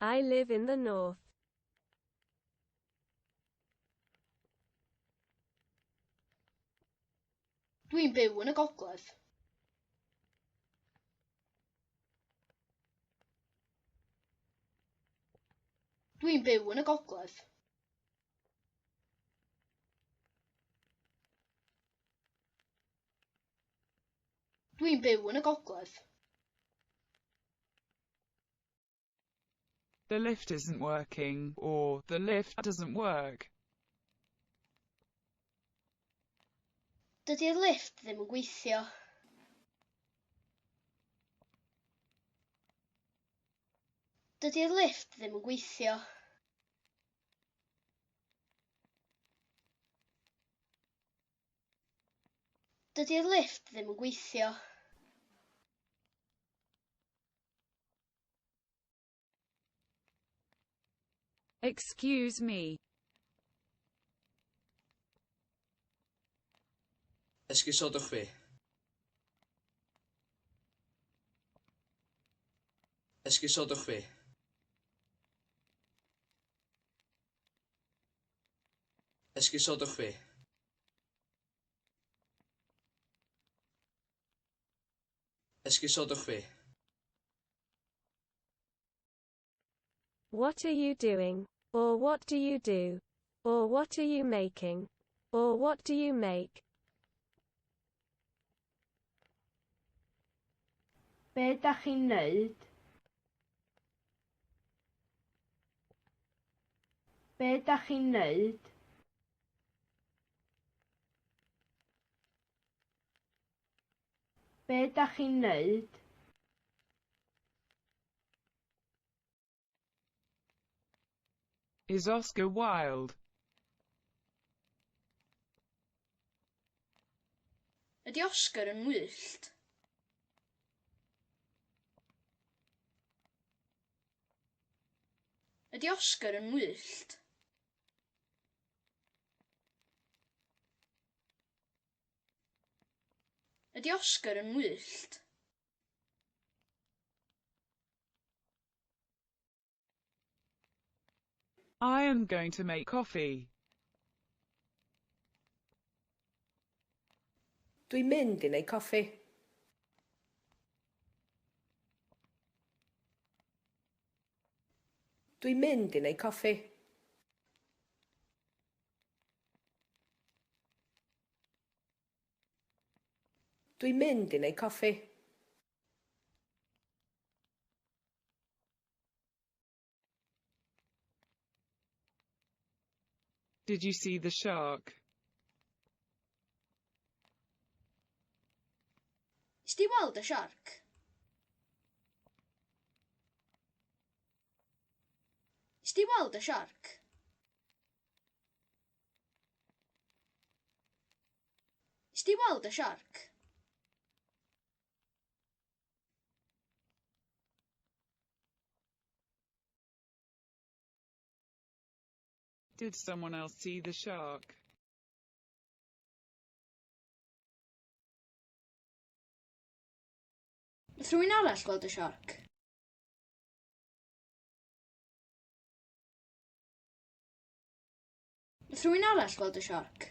I live in the north. Dwi'n byw yn y gogledd. Dwi'n byw yn y gogledd. Dwi'n byw yn y gogledd. The lift isn't working, or the lift doesn't work. Dydy'r lifft ddim yn gweithio. Dydy'r lifft ddim yn gweithio. Dydy'r lifft ddim yn gweithio. Excuse me. Esgusodwch fi. Esgusodwch fi. Esgusodwch fi. Esgusodwch fi. What are you doing? Or what do you do? Or what are you making? Or what do you make? Be dach chi'n neud? Be dach chi'n neud? Be dach chi'n neud? Is Oscar wild? Ydy Oscar yn wyllt? Ydy Oscar yn wyllt? Ydy Oscar yn wyllt? I am going to make coffee. Dwi'n mynd i wneud coffi. Dwi'n mynd i wneud coffi. Dwi'n mynd i wneud coffi. Did you see the shark? Nes di weld y siarc? Nes di weld y siarc? Nes di weld y siarc? Did someone else see the shark? Nath rhywun arall gweld y siarc? Nath rhywun arall gweld y siarc?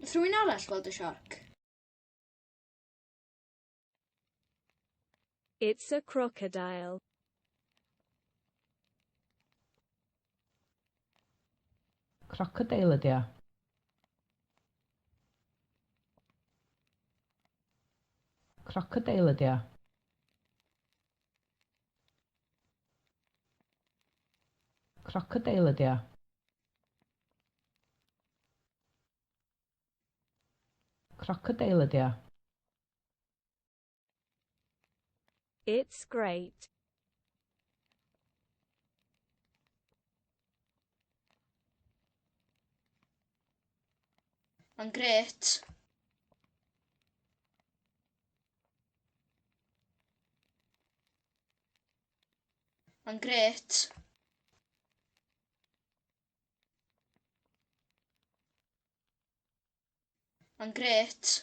Nath rhywun arall gweld y siarc? It's a crocodile. Crocodeil ydy o. Crocodeil ydy o. Crocodeil ydy o. Crocodeil ydy o. It's great. Mae'n grêt. Mae'n grêt. Mae'n grêt.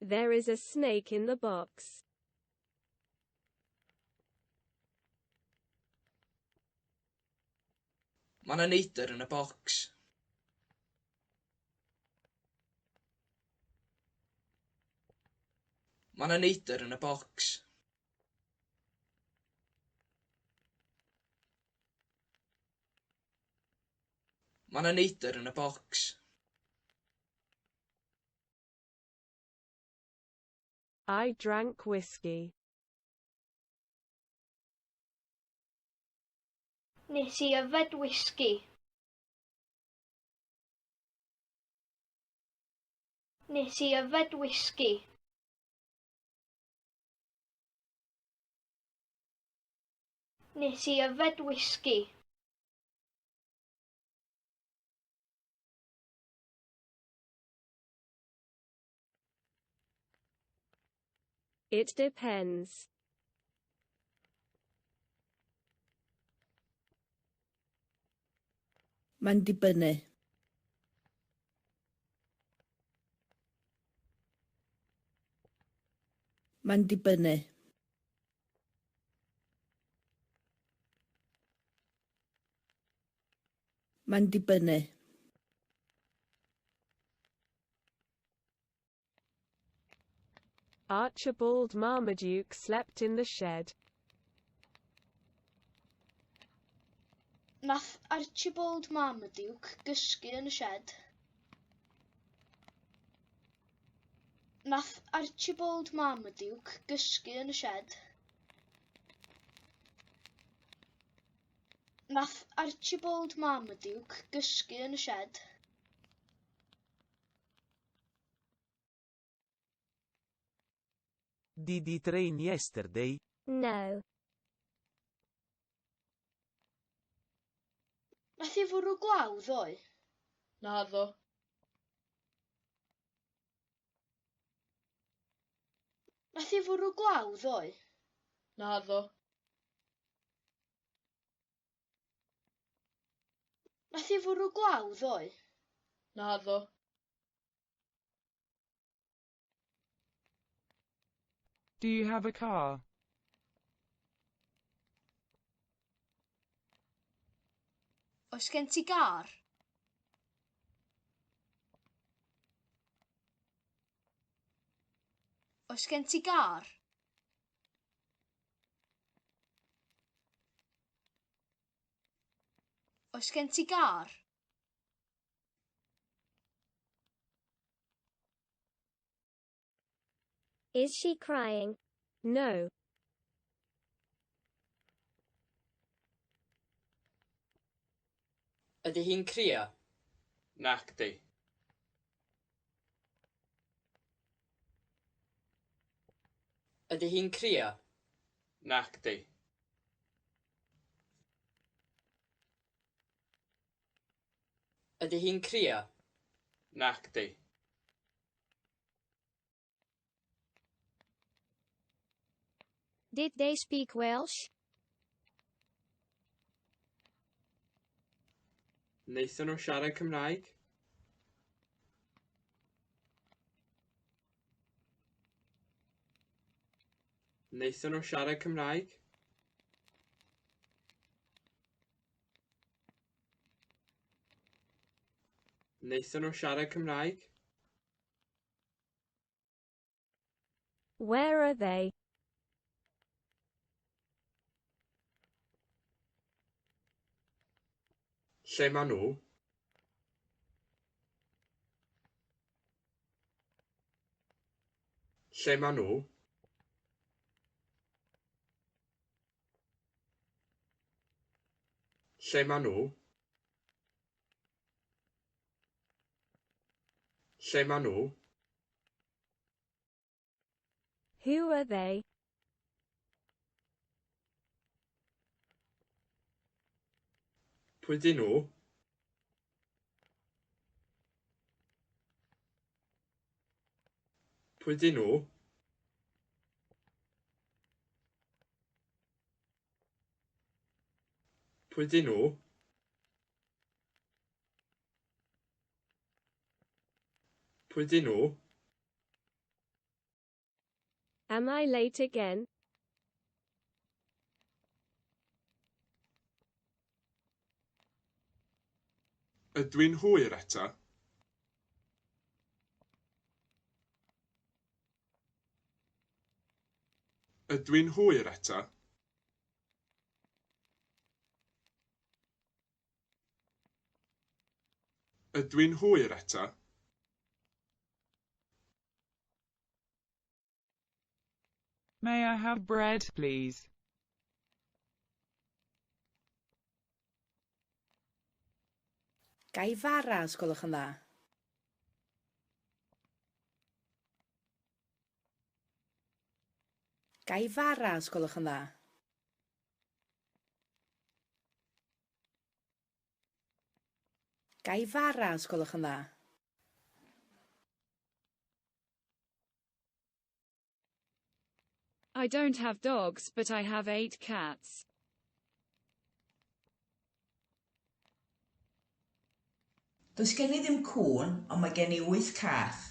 There is a snake in the box. Mae 'na neidr yn y bocs. Mae 'na neidr yn y bocs. Mae 'na neidr yn y bocs. I drank whiskey. Nes i yfed wisgi. Nes i yfed wisgi. Nes i yfed wisgi. It depends. Mae'n dibynnu. Mae'n dibynnu. Mae'n dibynnu. Archibald Marmaduke slept in the shed. Nath Archibald Marmaduke gysgu yn y sied. Nath Archibald Marmaduke gysgu yn y sied. Nath Archibald Marmaduke gysgu yn y sied. Did it rain yesterday? No. Nath hi fwrw glaw ddoe? Naddo. Nath hi fwrw glaw ddoe? Naddo. Nath hi fwrw glaw ddoe? Naddo. Do you have a car? Oes gen ti gar? Oes gen ti gar? Oes gen ti gar? Is she crying? No. Ydy hi'n crio? Nacdi. Ydy hi'n crio? Nacdi. Ydy hi'n crio? Nacdi. Did they speak Welsh? Wnaethon nhw siarad Cymraeg? Wnaethon nhw siarad Cymraeg? Wnaethon nhw siarad Cymraeg? Where are they? Lle maen nhw? Lle maen nhw? Lle maen nhw? Lle maen nhw? Who are they? Pwy dyn nhw? Pwy dyn nhw? Pwy dyn nhw? Pwy dyn nhw? Am I late again? Ydw i'n hwyr eto? Ydw i'n hwyr eto? Ydw i'n hwyr eto? May I have bread, please? Ga i fara, os gwelwch yn dda? Ga i fara, os gwelwch yn dda? Ga i fara, os gwelwch yn dda? I don't have dogs, but I have 8 cats. Does gen i ddim cŵn, ond mae gen i 8 cath.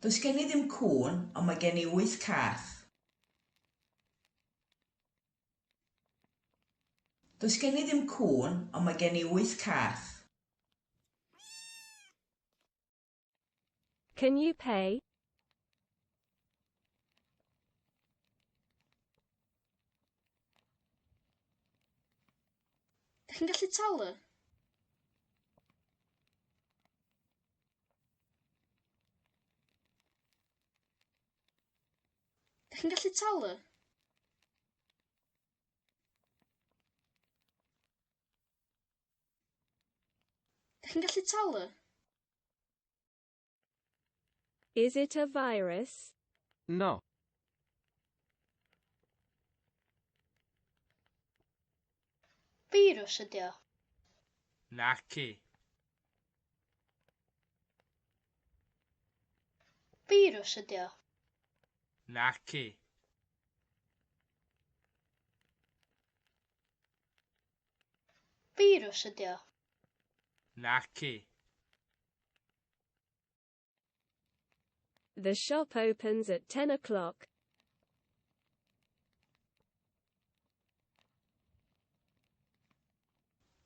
Does gen i ddim cŵn, ond mae gen i 8 cath. Does gen i ddim cŵn, ond mae gen i 8 cath. Can you pay? Dych chi'n gallu talu? Dych chi'n gallu talu? Dych chi'n gallu talu? Is it a virus? No. Firws ydy o. Naci. Firws ydy o. Naci. Firws ydy o. Naci. The shop opens at 10 o'clock.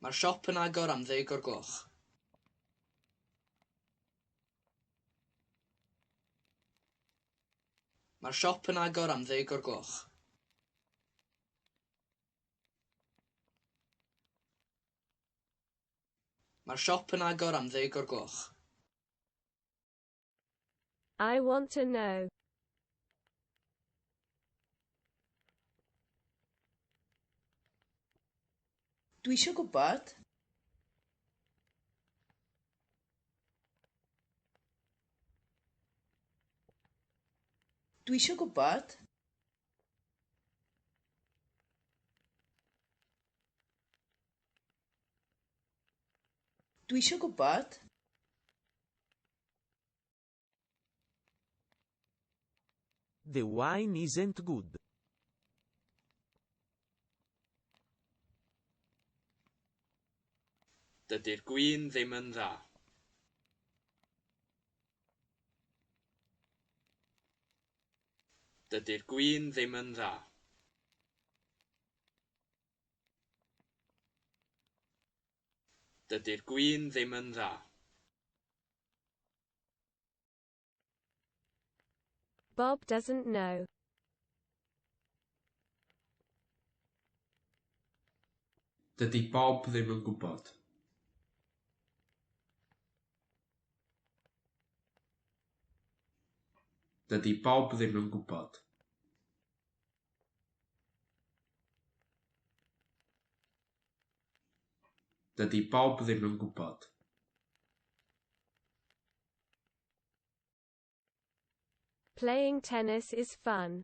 Mae'r siop yn agor am 10 o'r gloch. Mae'r siop yn agor am 10 o'r gloch. Mae'r siop yn agor am 10 o'r gloch. I want to know. Dwi isio gwybod. Dwi isio gwybod. Dwi isio gwybod. The wine isn't good. Dydy'r gwin ddim yn dda. Dydy'r gwin ddim yn dda. Dydy'r gwin ddim yn dda. Bob doesn't know. Dydy Bob ddim yn gwybod. Dydy Bob ddim yn gwybod. Dydy Bob ddim yn gwybod. Playing tennis is fun.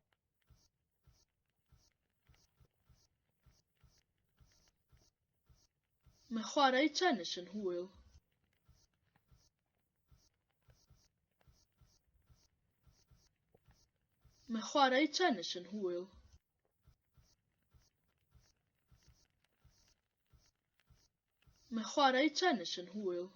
Mae chwarae tennis yn hwyl. Mae chwarae tennis yn hwyl. Mae chwarae tennis yn hwyl.